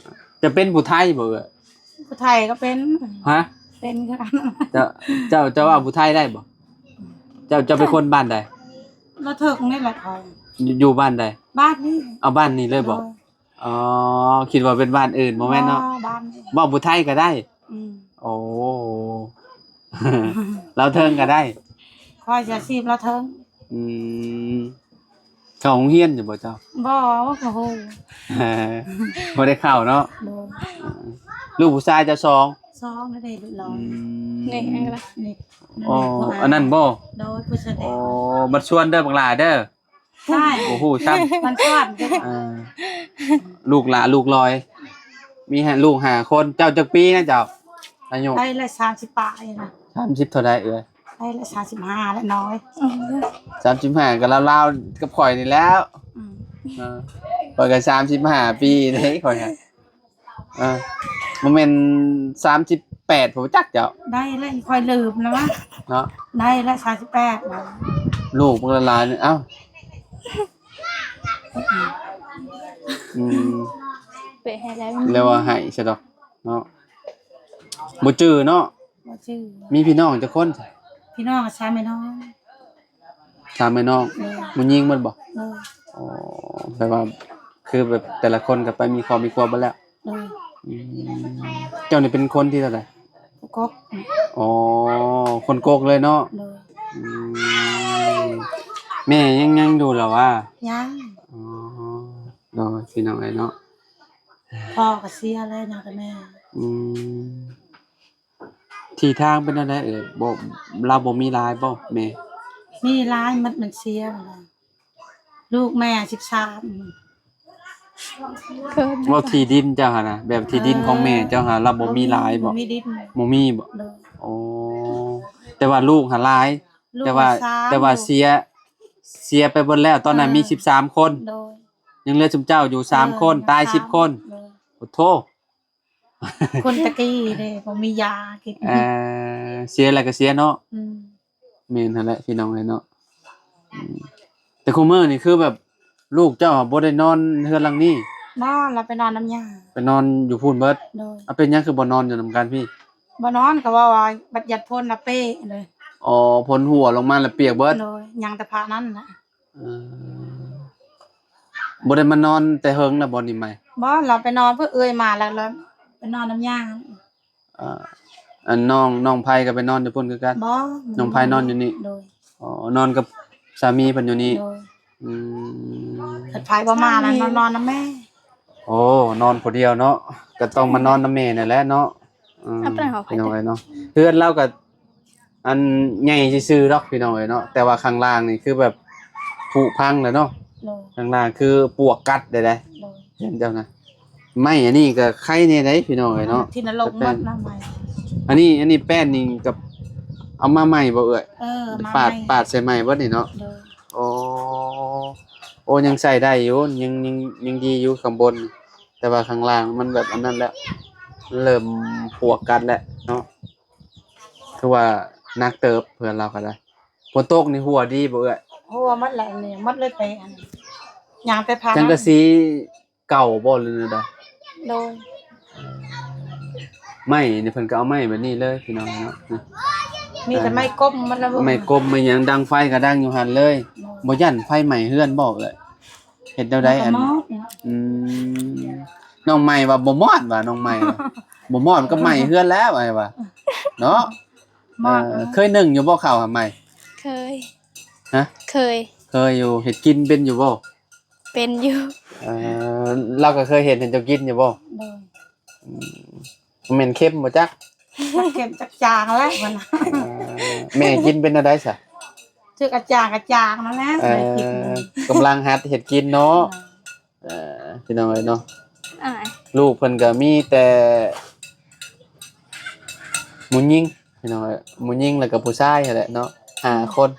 ຈະເປັນຜູ້ໄທບໍ່ເອື້ອຍ? ຜູ້ໄທກໍເປັນ. ຮະ? ເປັນຄືກັນ. ເຈົ້າ ເຈົ້າ ເຈົ້າເວົ້າຜູ້ໄທໄດ້ບໍ່? ເຈົ້າ ເຈົ້າເປັນຄົນບ້ານໃດ? ລາວເຖິງນີ້ແຫຼະຂ້ອຍ. ຢູ່ ຢູ່ບ້ານໃດ? ບ້ານນີ້. ເອົາບ້ານນີ້ເລີຍບໍ່? ໂດຍ ອໍ ຄິດວ່າເປັນບ້ານອື່ນ ບໍ່ແມ່ນເນາະ? ບໍ່ ບ້ານນີ້. ເວົ້າຜູ້ໄທກໍໄດ້? ອືມ ໂອ້ ລາວເທິງກໍໄດ້? ຂ້ອຍຈະຊີບລາວເທິງ. ອືມ ເຂົ້າໂຮງຮຽນຢູ່ບໍ່ເຈົ້າ? ບໍ່ ບໍ່ເຂົ້າໂຮງ ບໍ່ໄດ້ເຂົ້າເນາະ. ໂດຍ ລູກຜູ້ຊາຍເຈົ້າສອງ? ສອງ ນີ້ເດ້ລູກຫຼອນ. ອືມ ນີ້ ນີ້ ອໍ ອັນນັ້ນບໍ່? ໂດຍ ຜູ້ສະແດງ. ອໍ ບັດຊວນເດີ້ບັກຫຼ້າເດີ້. ໃຊ່ ບໍ່ຮູ້ຊ້ຳ ມັນຊວນເດີ້. ເອີ ລູກຫຼ້າລູກຫຼອຍ ມີໃຫ້ລູກຫ້າຄົນ. ເຈົ້າຈັກປີນະເຈົ້າ? ອາຍຸ ໄດ້ລະສາມສິບປາຍນະ. ສາມສິບເທົ່າໃດເອື້ອຍ? ໄດ້ລະສາມສິບຫ້າແລ້ວນ້ອຍ. ສາມສິບຫ້າກໍລາວໆກັບຂ້ອຍນີ້ແຫຼ້ວ. ອືມ ເອີ ຂ້ອຍກໍສາມສິບຫ້າປີເດ້ຂ້ອຍ. ເອີ ບໍ່ແມ່ນສາມສິບແປດບໍ່ຈັກເຈົ້າ? ໄດ້ແລ້ວ ຂ້ອຍລືມແລ້ວວະ ເນາະ. ໄດ້ແລ້ວສາມສິບແປດນະ. ລູກບັກຫຼາຍໆນີ້ ເອົ້າ ອືມ ເປະໃຫ້ແລ້ວ ແລ້ວວ່າໃຫ້ຊະດອກເນາະ. ບໍ່ຈື່ເນາະ. ບໍ່ຈື່. ມີພີ່ນ້ອງຈັກຄົນ? ພີ່ນ້ອງຊາຍແມ່ນ້ອງ. ສາມແມ່ນ້ອງ. ໂດຍ ຜູ້ຍິງໝົດບໍ່? ໂດຍ. ອໍ ແປວ່າ ຄືແບບແຕ່ລະຄົນກໍໄປມີຄອບມີຄົວເບິດແລ້ວ. ໂດຍ. ອືມ ເຈົ້ານີ້ເປັນຄົນທີເທົ່າໃດ? ກົກ. ອໍ ຄົນກົກເລີຍເນາະ. ໂດຍ. ອືມ ແມ່ຍັງ ຍັງຢູ່ລະຫວາ? ຍັງ. ອໍ ໂດຍ ພີ່ນ້ອງເອີຍເນາະ ພໍ່ກໍເສຍແລ້ວ ຍັງແຕ່ແມ່. ອືມ ທີ່ທາງເປັນແນວໃດເອີຍ? ບໍ່ ລາວບໍ່ມີຫຼາຍບໍ່ແມ່? ມີຫຼາຍ ໝົດມັນເສຍໝົດແລ້ວ. ລູກແມ່ສິບສາມ. ເວົ້າທີ່ດິນເຈົ້າຫັ້ນນະ ແບບທີ່ດິນຂອງແມ່ເຈົ້າຫັ້ນ ລາວບໍ່ມີຫຼາຍບໍ່? ບໍ່ມີດິນ. ບໍ່ມີບໍ່? ໂດຍ. ໂອ້ ແຕ່ວ່າລູກຫັ້ນຫຼາຍ. ແຕ່ວ່າ ແຕ່ວ່າເສຍ ເສຍໄປເບິດແລ້ວ. ຕອນນັ້ນມີສິບສາມຄົນ. ໂດຍ. ຍັງເຫຼືອຊຸມເຈົ້າຢູ່ສາມຄົນ ເອີ ຕາຍສິບຄົນ. ໂດຍ. ໂອ້ໂທ. ຄົນຕະກີ້ເດ້ ບໍ່ມີຢາກິນ. ເອີ ເສຍແລ້ວກໍເສຍເນາະ. ອືມ ແມ່ນຫັ້ນແຫຼະພີ່ນ້ອງເອີຍເນາະ. ອືມ ແຕ່ຄຸມື້ນີ້ຄືແບບລູກເຈົ້າບໍ່ໄດ້ນອນເຮືອນຫຼັງນີ້? ບໍ່ ລາວໄປນອນນຳຍ່າ. ໄປນອນຢູ່ພຸ້ນເບິດ? ໂດຍ. ອາ ເປັນຫຍັງຄືບໍ່ນອນຢູ່ນຳກັນພີ້? ບໍ່ນອນ ກໍເວົ້າວ່າບັດຍັດຝົນລະເປະເລີຍ. ອໍ ຝົນຫົວລົງມາລະປຽກເບິດ? ໂດຍ. ຍັງແຕ່ຜ້ານັ້ນນະ. ເອີ ບໍ່ໄດ້ມານອນແຕ່ເຫິງແລ້ວບໍ່ນີ້ໃໝ່? ບໍ່ ລາວໄປນອນເພື່ອເອື້ອຍມາ ແລ້ວ ແລ້ວໄປນອນນຳຍ່າ. ເອີ ອັນນ້ອງ ນ້ອງໄພກໍໄປນອນຢູ່ພຸ້ນຄືກັນ? ບໍ່ ນ້ອງໄພນອນຢູ່ນີ້. ໂດຍ. ອໍ ນອນກັບສາມີເພິ່ນຢູ່ນີ້. ໂດຍ. ອືມ ຄັນໃຜບໍ່ມານັ້ນ ນອນ ນອນນຳແມ່. ໂອ້ ນອນຜູ້ດຽວເນາະ ກໍຕ້ອງມານອນນຳແມ່ນັ້ນແຫຼະເນາະ. ອືມ ພີ່ນ້ອງເອີຍເນາະ ເຮືອນລາວກໍ ອັນໃຫຍ່ຊື່ໆດອກພີ່ນ້ອງເອີຍເນາະ ແຕ່ວ່າຂ້າງລ່າງນີ້ຄືແບບຜຸພັງແລ້ວເນາະ. ໂດຍ. ຂ້າງລ່າງຄືປວກກັດໄດ້. ໂດຍ. ເຫັນເຈົ້ານະ ໄມ້ອັນນີ້ກໍໄຄແດ່ໄດ໋ພີ່ນ້ອງເອີຍເນາະ. ທີ່ນະລົກໝົດນະໄມ້. ອັນນີ້ ອັນນີ້ແປ້ນນີ້ກໍເອົາມາໃໝ່ບໍ່ເອື້ອຍ? ເອີ ປາດ ປາດໃສ່ໃໝ່ເບິດນີ້ເນາະ. ໂດຍ. ໂອ້ ໂອ້ ຍັງໃຊ້ໄດ້ຢູ່ ຍັງ ຍັງ ຍັງດີຢູ່ຂ້າງບົນ ແຕ່ວ່າຂ້າງລ່າງມັນແບບອັນນັ້ນແລ້ວ ເລີ່ມປວກກັດແລ້ວເນາະ. ຖືວ່າໜັກເຕີບເຮືອນລາວກໍໄດ້. ຝົນຕົກນີ້ຮົ່ວດີບໍ່ເອື້ອຍ? ຮົ່ວໝົດແຫຼະນີ້ ໝົດເລີຍໄປອັນ ຫຍັງແຕ່ຜ້າ ສັງກະສີເກົ່າບໍ່ ຫຼືແນວໃດ? ໂດຍ. ໄມ້ນີ້ເພິ່ນກໍເອົາໄມ້ແບບນີ້ເລີຍພີ່ນ້ອງເນາະ. ມີແຕ່ໄມ້ກົມໝົດແລ້ວ ໄມ້ກົມໄມ້ຫຍັງ ດັງໄຟກໍດັງຢູ່ຫັ້ນເລີຍ. ໂດຍ. ບໍ່ຢ້ານໄຟໄໝ້ເຮືອນບໍ່ເອື້ອຍ? ເຮັດແນວໃດອັນ ມັນກໍມອດເນາະ. ອືມ ນ້ອງໃໝ່ວ່າບໍ່ມອດວ່າ ນ້ອງໃໝ່ວ່າ ບໍ່ມອດກໍໄໝ້ເຮືອນແລ້ວ ອ້າຍວ່າເນາະ. ມອດ ເອີ ເຄີຍໜຶ້ງຢູ່ບໍ່ເຂົ້າຫາໃໝ່? ເຄີຍ. ຮະ? ເຄີຍ ເຄີຍຢູ່. ເຮັດກິນເປັນຢູ່ບໍ່? ເປັນຢູ່. ເອີ ລາວກໍເຄີຍເຮັດໃຫ້ເຈົ້າກິນຢູ່ບໍ່? ໂດຍ. ອືມ ແມ່ນເຄັມບໍ່ຈັກ ຈັກເຄັມຈັກຈາງແລ້ວມັນ. ເອີ ແມ່ກິນເປັນແນວໃດຊະ? ຖືກກະຈາງກະຈາງນັ້ນແຫຼະ. ເອີ ແມ່ກິນ ກຳລັງຫັດເຮັດກິນເນາະ. ເອີ ເອີ ພີ່ນ້ອງເອີຍເນາະ ອ້າຍ ລູກເພິ່ນກໍມີແຕ່ຜູ້ຍິງ ພີ່ນ້ອງເອີຍ ຜູ້ຍິງແລ້ວກໍຜູ້ຊາຍຫັ້ນແຫຼະເນາະ ຫ້າຄົນ.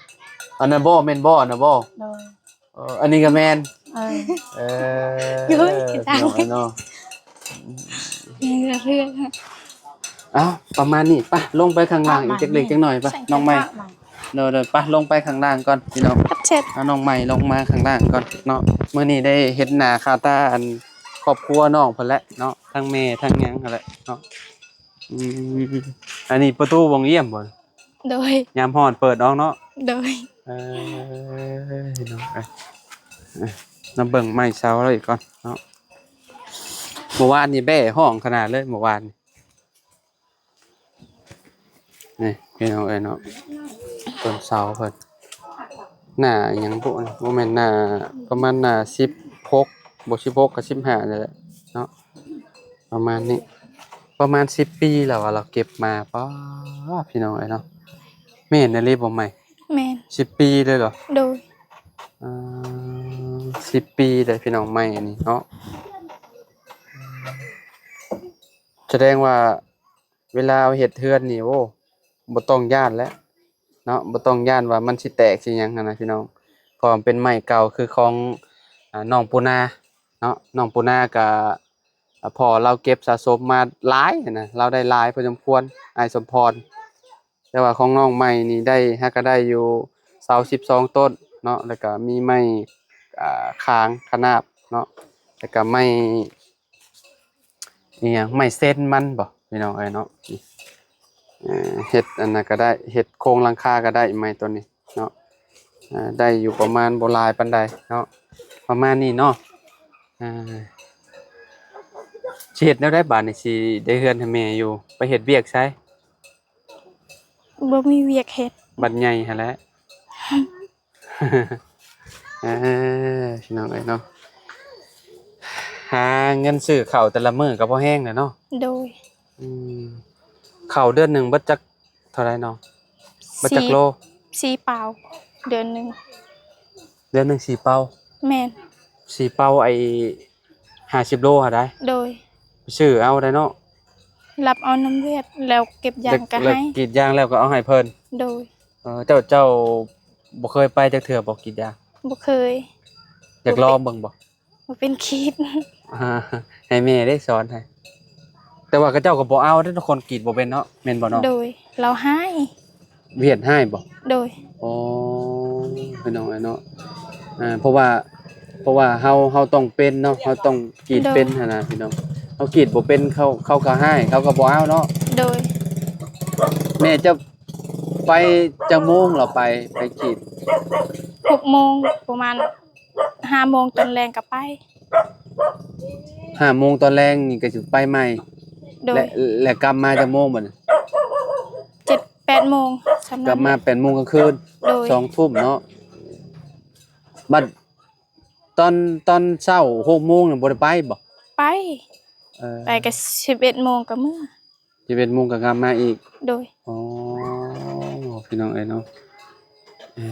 ອັນນັ້ນບໍ່ ແມ່ນບໍ່ ອັນນັ້ນບໍ່? ໂດຍ. ເອີ ອັນນີ້ກໍແມ່ນ. ເອີ ເອີ ເອີຍ ພີ່ນ້ອງເອີຍເນາະ ເລື່ອງ ເລື່ອງ ເອົ້າ ປະມານນີ້ ໄປ ລົງໄປຂ້າງລ່າງອີກຈັກເລັກຈັກໜ້ອຍ ໄປ ນ້ອງໃໝ່. ໂດຍໆ ໄປ ລົງໄປຂ້າງລ່າງກ່ອນ ພີ່ນ້ອງ ເອົານ້ອງໃໝ່ລົງມາຂ້າງລ່າງກ່ອນເນາະ. ມື້ນີ້ໄດ້ເຫັນໜ້າຄ່າຕາ ອັນ ຄອບຄົວນ້ອງເພິ່ນແຫຼະເນາະ ທັງແມ່ທັງຫຍັງຫັ້ນແຫຼະເນາະ. ອືມ ອັນນີ້ປະຕູໂຮງຮຽນບໍ່? ໂດຍ. ຍາມຮ້ອນເປີດອອກເນາະ. ໂດຍ. ເອີ ພີ່ນ້ອງເອີຍ ນຳເບິ່ງໄມ້ເສົາລາວອີກກ່ອນເນາະ. ເມື່ອວານນີ້ແບ້ຮ້ອງຂະໜາດເລີຍ ເມື່ອວານນີ້. ນີ້ພີ່ນ້ອງເອີຍເນາະ ຕົ້ນເສົາເພິ່ນ ໜ້າຫຍັງບຸ ບໍ່ແມ່ນໜ້າ ປະມານໜ້າສິບຫົກ ບໍ່ ສິບຫົກກັບສິບຫ້ານີ້ແຫຼະເນາະ ປະມານນີ້ ປະມານສິບປີແລ້ວວ່າລາວເກັບມາ. ປ້າ ພີ່ນ້ອງເອີຍເນາະ ແມ່ນອີ່ຫຼີບໍ່ໃໝ່? ແມ່ນ. ສິບປີເລີຍເຫາະ? ໂດຍ. ອ່າ ສິບປີເລີຍພີ່ນ້ອງ ໄມ້ອັນນີ້ເນາະ ສະແດງວ່າ ເວລາເຮົາເຮັດເຮືອນນີ້ ໂອ້ ບໍ່ຕ້ອງຢ້ານແຫຼະເນາະ ບໍ່ຕ້ອງຢ້ານວ່າມັນຊິແຕກຊິຫຍັງຫັ້ນນະພີ່ນ້ອງ ເພາະວ່າມັນເປັນໄມ້ເກົ່າ ຄືຂອງ ອາ ນ້ອງປູນາເນາະ. ນ້ອງປູນາກະ ອາ ພໍ່ລາວເກັບສະສົມມາຫຼາຍຫັ້ນນະ ລາວໄດ້ຫຼາຍພໍສົມຄວນ ອ້າຍສົມພອນ. ແຕ່ວ່າຂອງນ້ອງໃໝ່ນີ້ໄດ້ ຫາກະໄດ້ຢູ່ເສົາສິບສອງຕົ້ນເນາະ ແລ້ວກະມີໄມ້ ອາ ຄາງຂະໜາບເນາະ ແລ້ວກະໄມ້ ອີຫຍັງ ໄມ້ເຊັນມັນບໍ ພີ່ນ້ອງເອີຍເນາະ. ເອີ ເຮັດອັນນັ້ນກໍໄດ້ ເຮັດໂຄງຫຼັງຄາກໍໄດ້ ໄມ້ຕົວນີ້ເນາະ. ເອີ ໄດ້ຢູ່ປະມານບໍ່ຫຼາຍປານໃດເນາະ ປະມານນີ້ເນາະ. ເອີ ຊິເຮັດແນວໃດບາດນີ້ ຊິໄດ້ເຮືອນໃຫ້ແມ່ຢູ່ ໄປເຮັດວຽກໃສ? ບໍ່ມີວຽກເຮັດ ບັດໃຫຍ່ຫັ້ນແຫຼະ. ເອີ ພີ່ນ້ອງເອີຍເນາະ ຫາເງິນຊື້ເຂົ້າແຕ່ລະມື້ກໍພໍແຮງແຫຼະເນາະ. ໂດຍ. ອືມ ເຂົ້າເດືອນໜຶ່ງເບິດຈັກເທົ່າໃດນ້ອງ? ເບິດຈັກໂລ? ສີ່ ສີ່ເປົາ ເດືອນໜຶ່ງ. ເດືອນໜຶ່ງສີ່ເປົາ? ແມ່ນ. ສີ່ເປົາ ໄອ້ຫ້າສິບໂລຫັ້ນໃດ? ໂດຍ. ໄປຊື້ເອົາໄດ້ເນາະ ລັບເອົານຳວຽກ ແລ້ວເກັບຢາງກໍໃຫ້ ແລ້ວກຣີດຢາງແລ້ວກໍເອົາໃຫ້ເພິ່ນ. ໂດຍ. ເອີ ເຈົ້າ ເຈົ້າບໍ່ເຄີຍໄປຈັກເທື່ອບໍ່ ກຣີດຢາງ? ບໍ່ເຄີຍ. ຢາກລອງເບິ່ງບໍ່? ບໍ່ເປັນກຣີດ. ອ່າ ໃຫ້ແມ່ເດ້ສອນໃຫ້. ແຕ່ວ່າເຂົາເຈົ້າກໍບໍ່ເອົາເດ້ ຄົນກຣີດບໍ່ເປັນເນາະ ແມ່ນບໍ່ນ້ອງ? ໂດຍ. ລາວຮ້າຍ. ວຽດຮ້າຍບໍ່? ໂດຍ. ໂອ້ ພີ່ນ້ອງເອີຍເນາະ ອ່າ ເພາະວ່າ ເພາະວ່າເຮົາ ເຮົາຕ້ອງເປັນເນາະ ເຮົາຕ້ອງກຣີດເປັນຫັ້ນນະພີ່ນ້ອງ. ເຮົາກຣີດບໍ່ເປັນ ເຂົາ ເຂົາກໍຮ້າຍ ເຂົາກໍບໍ່ເອົາເນາະ. ໂດຍ. ແມ່ເຈົ້າໄປຈັກໂມງລາວໄປ ໄປກຣີດ? ຫົກໂມງ ປະມານຫ້າໂມງຕອນແລງກໍໄປ. ຫ້າໂມງຕອນແລງນີ້ກໍຊິໄປໃໝ່. ໂດຍ. ແລະ ແລະກັບມາຈັກໂມງບັດນີ້? ເຈັດແປດໂມງ ສ່ຳນັ້ນ. ກັບມາແປດໂມງກາງຄືນ. ໂດຍ. ສອງທຸ່ມເນາະ. ບັດຕອນ ຕອນເຊົ້າຫົກໂມງນີ້ບໍ່ໄດ້ໄປບໍ່? ໄປ. ເອີ ໄປກໍສິບເອັດໂມງກໍເມືອ. ສິບເອັດໂມງກໍກັບມາອີກ. ໂດຍ. ອໍ ພີ່ນ້ອງເອີຍເນາະ ເອີ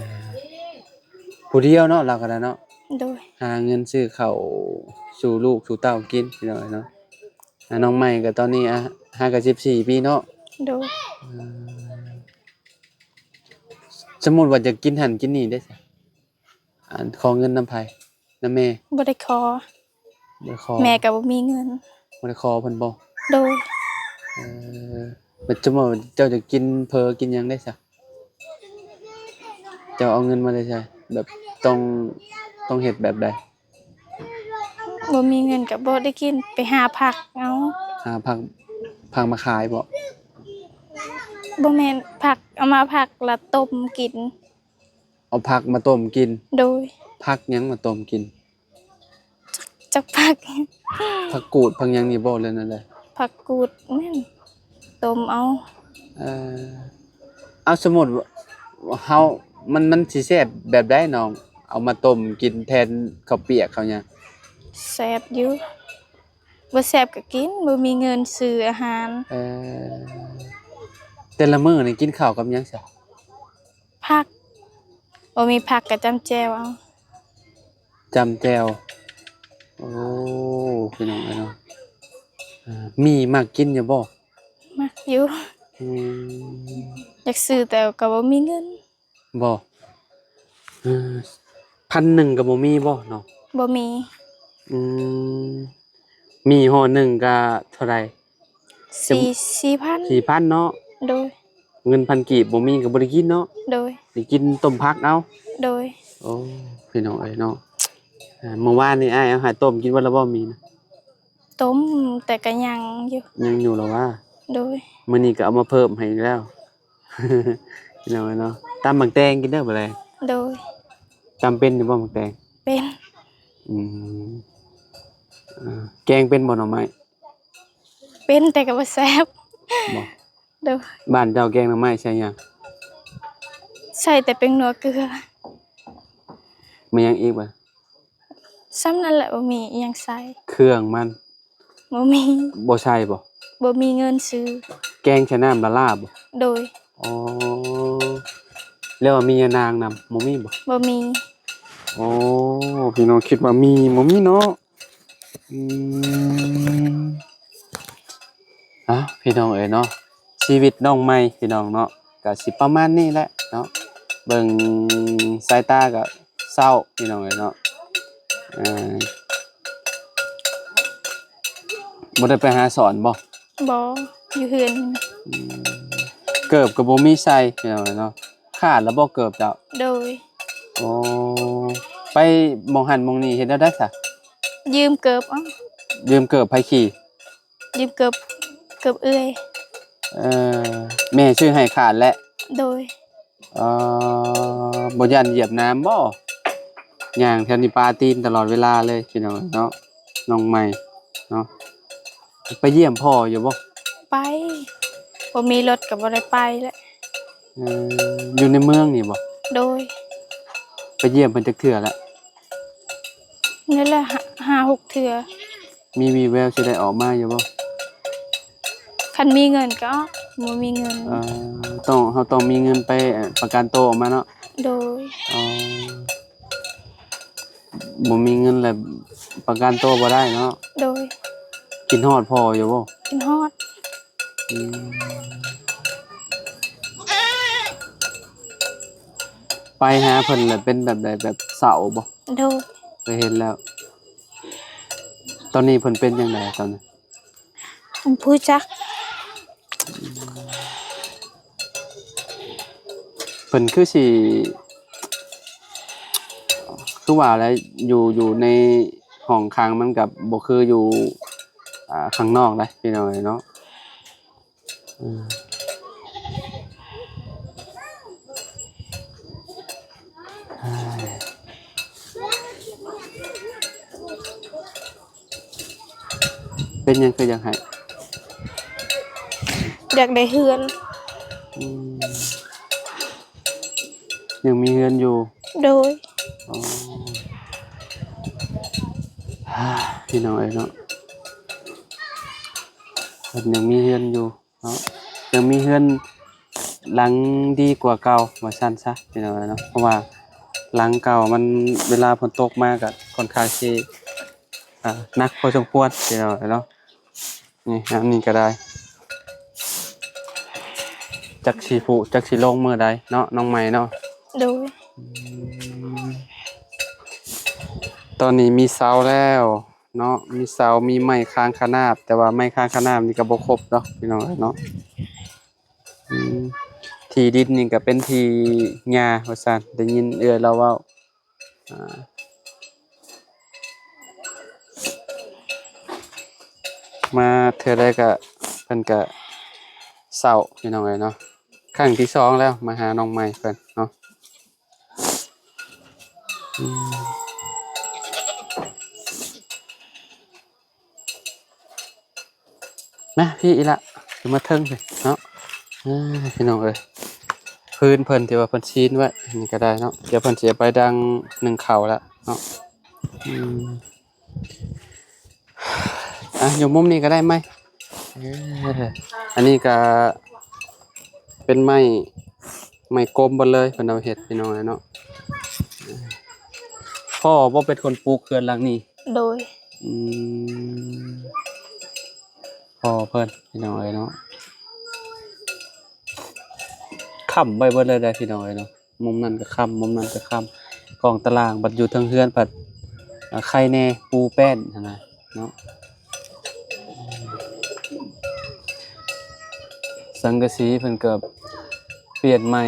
ຜູ້ດຽວເນາະ ລາວກໍໄດ້ເນາະ. ໂດຍ. ຫາເງິນຊື້ເຂົ້າສູ່ລູກສູ່ເຕົ້າກິນ ພີ່ນ້ອງເອີຍເນາະ. ອ່າ ນ້ອງໃໝ່ກໍຕອນນີ້ ອ່າ ຫາກໍສິບສີ່ປີເນາະ. ໂດຍ. ເອີ ສົມມຸດວ່າຈະກິນຫັ້ນກິນນີ້ເດ້ ອັນ ຂໍເງິນນຳໃຜ? ນຳແມ່. ບໍ່ໄດ້ຂໍ. ບໍ່ໄດ້ຂໍ. ແມ່ກໍບໍ່ມີເງິນ. ບໍ່ໄດ້ຂໍເພິ່ນບໍ່? ໂດຍ. ເອີ ແລ້ວສົມມຸດວ່າເຈົ້າຈະກິນເຝີກິນຫຍັງໄດ້ຊະ? ເຈົ້າເອົາເງິນມາແຕ່ໃສ? ແບບຕ້ອງ ຕ້ອງເຮັດແບບໃດ? ບໍ່ມີເງິນກໍບໍ່ໄດ້ກິນ ໄປຫາຜັກເອົາ. ຫາຜັກ ຜັກມາຂາຍບໍ່? ບໍ່ແມ່ນ ຜັກ ເອົາມາຜັກລະຕົ້ມກິນ. ເອົາຜັກມາຕົ້ມກິນ. ໂດຍ. ຜັກຫຍັງມາຕົ້ມກິນ? ຈັກຜັກ ຜັກກູດ ຜັກຫຍັງນີ້ບໍ່ ຫຼືແນວໃດ? ຜັກກູດແມ່ນຕົ້ມເອົາ. ເອີ ເອົາ ສົມມຸດວ່າເຮົາ ມັນ ມັນຊິແຊບແບບໃດນ້ອງ ເອົາມາຕົ້ມກິນແທນເຂົ້າປຽກເຂົ້າຫຍັງ? ແຊບຢູ່. ບໍ່ແຊບກໍກິນ ບໍ່ມີເງິນຊື້ອາຫານ. ເອີ ແຕ່ລະມື້ນີ້ກິນເຂົ້າກັບຫຍັງຊະ? ຜັກ ບໍ່ມີຜັກກໍຈ້ຳແຈ່ວເອົາ. ຈ້ຳແຈ່ວ. ໂອ້ ພີ່ນ້ອງເອີຍເນາະ ເອີ ໝີ່ມັກກິນຢູ່ບໍ່? ມັກຢູ່. ອືມ ຢາກຊື້ແຕ່ກໍບໍ່ມີເງິນ. ບໍ່ ເອີ ພັນໜຶ່ງກໍບໍ່ມີບໍ່ເນາະ? ບໍ່ມີ. ອືມ ໝີ່ຫໍ່ໜຶ່ງກໍເທົ່າໃດ? ສີ່ ສີ່ພັນ. ສີ່ພັນເນາະ? ໂດຍ. ເງິນພັນກີບບໍ່ມີກໍບໍ່ໄດ້ກິນເນາະ? ໂດຍ. ໄດ້ກິນຕົ້ມຜັກເອົາ? ໂດຍ. ໂອ້ ພີ່ນ້ອງເອີຍເນາະ ເອີ ມື້ວານນີ້ອ້າຍເອົາໃຫ້ຕົ້ມກິນເບິດແລ້ວບໍ່ ໝີ່ນະ? ຕົ້ມ ແຕ່ກໍຍັງຢູ່. ຍັງຢູ່ລະຫວາ? ໂດຍ. ມື້ນີ້ກໍເອົາມາເພີ່ມໃຫ້ອີກແລ້ວ. ພີ່ນ້ອງເອີຍເນາະ ຕຳໝາກແຕງກິນເດີບາດແລງ. ໂດຍ. ຕຳເປັນຢູ່ບໍ່ໝາກແຕງ? ເປັນ. ອືມ ເອີ ແກງເປັນບໍ່ໜໍ່ໄມ້? ເປັນ ແຕ່ກໍບໍ່ແຊບ. ບໍ່? ໂດຍ. ບ້ານເຈົ້າແກງໜໍ່ໄມ້ໃສ່ຫຍັງ? ໃສ່ແຕ່ແປ້ງນົວເກືອ. ມີຫຍັງອີກບໍ່? ສ່ຳນັ້ນແຫຼະ ບໍ່ມີອີ່ຫຍັງໃສ່. ເຄື່ອງມັນ ບໍ່ມີ. ບໍ່ໃສ່ບໍ່? ບໍ່ມີເງິນຊື້. ແກງໃສ່ນ້ຳລະລາບໍ່? ໂດຍ. ອໍ ແລ້ວວ່າມີຍານາງນຳ ບໍ່ມີບໍ່? ບໍ່ມີ. ໂອ້ ພີ່ນ້ອງຄິດວ່າມີ ບໍ່ມີເນາະ. ອືມ ອ່ະ ພີ່ນ້ອງເອີຍເນາະ ຊີວິດນ້ອງໃໝ່ ພີ່ນ້ອງເນາະ ກະຊິປະມານນີ້ແຫຼະເນາະ ເບິ່ງສາຍຕາກະເສົ້າ ພີ່ນ້ອງເອີຍເນາະ. ເອີ ບໍ່ໄດ້ໄປຫາສອນບໍ່? ບໍ່ ຢູ່ເຮືອນ. ອືມ ເກີບກໍບໍ່ມີໃສ່ ພີ່ນ້ອງເອີຍເນາະ ຂາດແລ້ວບໍ່ເກີບເຈົ້າ? ໂດຍ. ໂອ້ ໄປໝ່ອງຫັ້ນໝ່ອງນີ້ເຮັດແນວໃດຊະ? ຢືມເກີບເອົາ. ຢືມເກີບໃຜຂີ່? ຢືມເກີບ ເກີບເອື້ອຍ. ເອີ ແມ່ຊື້ໃຫ້ຂາດແຫຼະ. ໂດຍ. ເອີ ບໍ່ຢ້ານຢຽບນ້ຳບໍ່? ຍ່າງແຖວນີ້ປາຕີນຕະຫຼອດເວລາເລີຍ ພີ່ນ້ອງເນາະ ນ້ອງໃໝ່ເນາະ. ໄປຢ້ຽມພໍ່ຢູ່ບໍ່? ໄປ ບໍ່ມີລົດກໍບໍ່ໄດ້ໄປແຫຼະ. ເອີ ຢູ່ໃນເມືອງນີ້ບໍ່? ໂດຍ. ໄປຢ້ຽມເພິ່ນຈັກເທື່ອແລ້ວ? ນີ້ແຫຼະ ຫ້າ ຫ້າຫົກເທື່ອ. ມີວີ່ແວວຊິໄດ້ອອກມາຢູ່ບໍ່? ຄັນມີເງິນກໍອອກ ບໍ່ມີເງິນ. ເອີ ຕ້ອງ ເຮົາຕ້ອງມີເງິນໄປ ເອີ ປະກັນໂຕອອກມາເນາະ. ໂດຍ. ອໍ ບໍ່ມີເງິນແລ້ວປະກັນໂຕບໍ່ໄດ້ເນາະ. ໂດຍ. ຄິດຮອດພໍ່ຢູ່ບໍ່? ຄິດຮອດ. ອືມ ໄປຫາເພິ່ນແລ້ວເປັນແບບໃດ ແບບເສົ້າບໍ່? ໂດຍ. ໄປເຫັນແລ້ວ ຕອນນີ້ເພິ່ນເປັນຈັ່ງໃດຕອນນີ້? ບໍ່ຮູ້ຈັກ. ເພິ່ນຄືຊິ ຄືວ່າແຫຼະ ຢູ່ ຢູ່ໃນຫ້ອງຂັງມັນກໍບໍ່ຄືຢູ່ ອ່າ ຂ້າງນອກໃດ໋ ພີ່ນ້ອງເອີຍເນາະ. ເອີ ເປັນຫຍັງຄືຢາກໄຫ້? ຢາກໄດ້ເຮືອນ. ອືມ ຍັງມີເຮືອນຢູ່? ໂດຍ. ອໍ ພີ່ນ້ອງເອີຍເນາະ ເພິ່ນຍັງມີເຮືອນຢູ່ ເນາະ ຍັງມີເຮືອນຫຼັງດີກວ່າເກົ່າວ່າຊັ້ນຊະ ພີ່ນ້ອງເອີຍເນາະ ເພາະວ່າຫຼັງເກົ່າມັນ ເວລາຝົນຕົກມາກໍຄ່ອນຂ້າງຊິ ອ່າ ໜັກພໍສົມຄວນ ພີ່ນ້ອງເອີຍເນາະ. ນີ້ ອັນນີ້ກໍໄດ້ ຈັກຊິຜຸ ຈັກຊິລົງມື້ໃດເນາະ ນ້ອງໃໝ່ເນາະ. ໂດຍ. ອືມ ຕອນນີ້ມີເສົາແລ້ວ ເນາະ ມີເສົາ ມີໄມ້ຄ້າງຂະໜາບ ແຕ່ວ່າໄມ້ຄ້າງຂະໜາບນີ້ກໍບໍ່ຄົບດອກ ພີ່ນ້ອງເອີຍເນາະ. ອືມ ທີ່ດິນນີ້ກໍເປັນທີ່ຍ່າວ່າຊັ້ນ ໄດ້ຍິນເອື້ອຍລາວເວົ້າ ອ່າ ມາເທື່ອໃດກໍ ເພິ່ນກໍເສົ້າ ພີ່ນ້ອງເອີຍເນາະ. ຄັ້ງທີສອງແລ້ວ ມາຫານ້ອງໃໝ່ເພິ່ນເນາະ. ອືມ ພີ້ອີກລະ ຂຶ້ນມາເທິງພີ້ເນາະ. ເອີ ພີ່ນ້ອງເອີຍ ພື້ນເພິ່ນທີ່ວ່າເພິ່ນຊີນໄວ້ນີ້ກໍໄດ້ເນາະ. ດຽວເພິ່ນຊິເອົາໄປດັງໜຶ້ງເຂົ້າລະເນາະ. ອືມ ອ່ະ ຢູ່ມຸມນີ້ກໍໄດ້ໄມ້. ເອີ ອັນນີ້ກໍເປັນໄມ້ ໄມ້ກົມເບິດເລີຍ ເພິ່ນເອົາເຮັດ ພີ່ນ້ອງເອີຍເນາະ. ພໍ່ບໍ່ເປັນຄົນປູກເຮືອນຫຼັງນີ້? ໂດຍ. ອືມ ພໍ່ເພິ່ນ ພີ່ນ້ອງເອີຍເນາະ. ຄ້ຳໄວ້ເບິດເລີຍເດ້ ພີ່ນ້ອງເອີຍເນາະ. ມຸມນັ້ນກໍຄ້ຳ ມຸມນັ້ນກໍຄ້ຳ ກອງຕາລ່າງບັດຢູ່ເທິງເຮືອນພັດ ອ່າ ໄຄແດ່ ປູແປ້ນຫັ້ນນະເນາະ. ສັງກະສີເພິ່ນກໍປ່ຽນໃໝ່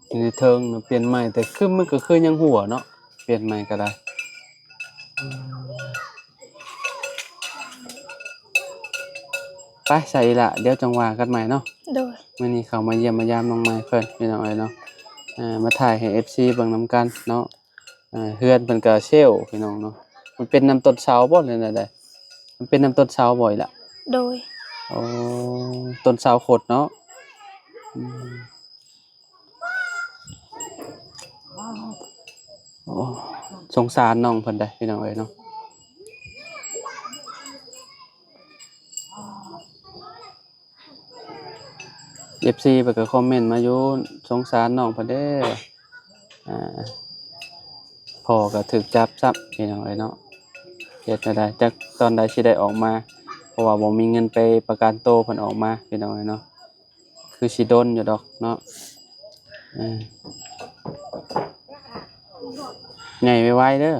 ຢູ່ໃນເທິງນະປ່ຽນໃໝ່ ແຕ່ຄື ມັນກໍຄືຍັງຮົ່ວເນາະ ປ່ຽນໃໝ່ກໍໄດ້. ໄປຊະອີ່ຫຼ້າ ດຽວຈັ່ງວ່າກັນໃໝ່ເນາະ. ໂດຍ. ມື້ນີ້ເຂົ້າມາຢ້ຽມມາຢາມນ້ອງໃໝ່ເພິ່ນ ພີ່ນ້ອງເອີຍເນາະ. ເອີ ມາຖ່າຍໃຫ້ເອັຟຊີເບິ່ງນຳກັນເນາະ. ເອີ ເຮືອນເພິ່ນກະເຊວ ພີ່ນ້ອງເນາະ. ມັນເປັນນຳຕົ້ນເສົາບໍ່ ຫຼືແນວໃດ? ມັນເປັນນຳຕົ້ນເສົາບໍ່ອີ່ຫຼ້າ? ໂດຍ. ໂອ້ ຕົ້ນເສົາຄົດເນາະ. ອືມ ໂອ້ ສົງສານນ້ອງເພິ່ນໄດ໋ ພີ່ນ້ອງເອີຍເນາະ. ເອັຟຊີເພິ່ນກໍຄອມເມັນມາຢູ່ ສົງສານນ້ອງເພິ່ນເດ້. ອ່າ ພໍ່ກໍຖືກຈັບຊ້ຳ ພີ່ນ້ອງເອີຍເນາະ. ເຮັດແນວໃດ ຈັກຕອນໃດຊິໄດ້ອອກມາ ເພາະວ່າບໍ່ມີເງິນໄປປະກັນໂຕເພິ່ນອອກມາ ພີ່ນ້ອງເອີຍເນາະ. ຄືຊິດົນຢູ່ດອກເນາະ. ເອີ ໃຫຍ່ໄວໆເດີ.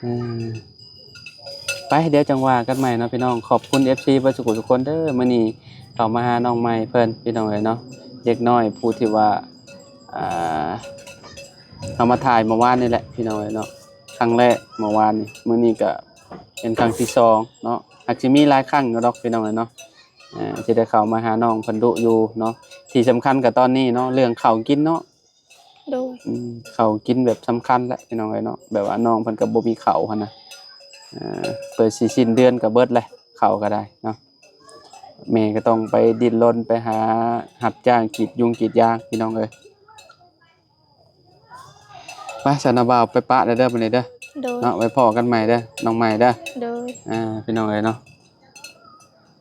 ເອີ ໄປ ດຽວຈັ່ງວ່າກັນໃໝ່ເນາະ ພີ່ນ້ອງ. ຂອບຄຸນເອັຟຊີເບິດສູ່ຜູ້ສູ່ຄົນເດີ ມື້ນີ້ເຂົ້າມາຫານ້ອງໃໝ່ເພິ່ນ ພີ່ນ້ອງເອີຍເນາະ. ເດັກນ້ອຍຜູ້ທີ່ວ່າ ອ່າ ເຮົາມາຖ່າຍເມື່ອວານນີ້ແຫຼະ ພີ່ນ້ອງເອີຍເນາະ. ຄັ້ງແລກເມື່ອວານນີ້ ມື້ນີ້ກໍເປັນຄັ້ງທີສອງເນາະ. ອາດຊິມີຫຼາຍຄັ້ງຢູ່ດອກ ພີ່ນ້ອງເອີຍເນາະ. ເອີ ທີ່ໄດ້ເຂົ້າມາຫານ້ອງເພິ່ນດຸຢູ່ເນາະ. ທີ່ສຳຄັນກໍຕອນນີ້ເນາະ ເລື່ອງເຂົ້າກິນເນາະ. ໂດຍ. ອືມ ເຂົ້າກິນແບບສຳຄັນແຫຼະ ພີ່ນ້ອງເອີຍເນາະ. ແບບວ່ານ້ອງເພິ່ນກໍບໍ່ມີເຂົ້າຫັ້ນນະ. ເອີ ເປີດຊິສິ້ນເດືອນກໍເບິດແຫຼະ ເຂົ້າກໍໄດ້ເນາະ. ແມ່ກໍຕ້ອງໄປດີ້ນລົນໄປຫາຮັບຈ້າງກຣີດຍຸງກຣີດຢາງ ພີ່ນ້ອງເອີຍ. ໄປ ຊັ້ນນະບ່າວ ໄປປະແລ້ວເດີ ບັດນີ້ເດີ. ໂດຍ. ເນາະ ໄວ້ພໍ້ກັນໃໝ່ເດີ ນ້ອງໃໝ່ເດີ. ໂດຍ. ອ່າ ພີ່ນ້ອງເອີຍເນາະ.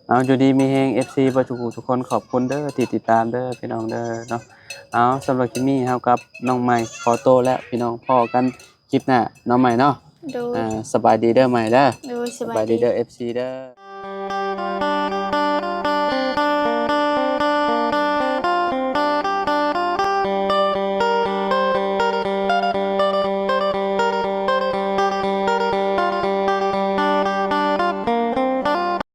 ເອົາ ຢູ່ດີມີແຮງ ເອັຟຊີເບິດທຸກຜູ້ທຸກຄົນ ຂອບຄຸນເດີທີ່ຕິດຕາມເດີ ພີ່ນ້ອງເດີເນາະ. ເອົາ ສຳລັບຄລິບນີ້ເຮົາກັບນ້ອງໃໝ່ຂໍໂຕແລ້ວ ພີ່ນ້ອງ ພໍ້ກັນຄລິບໜ້າເນາະ ໃໝ່ເນາະ. ໂດຍ. ອ່າ ສະບາຍດີເດີໃໝ່ເດີ. ໂດຍ ສະບາຍດີເດີ ສະບາຍດີ ເອັຟຊີເດີ.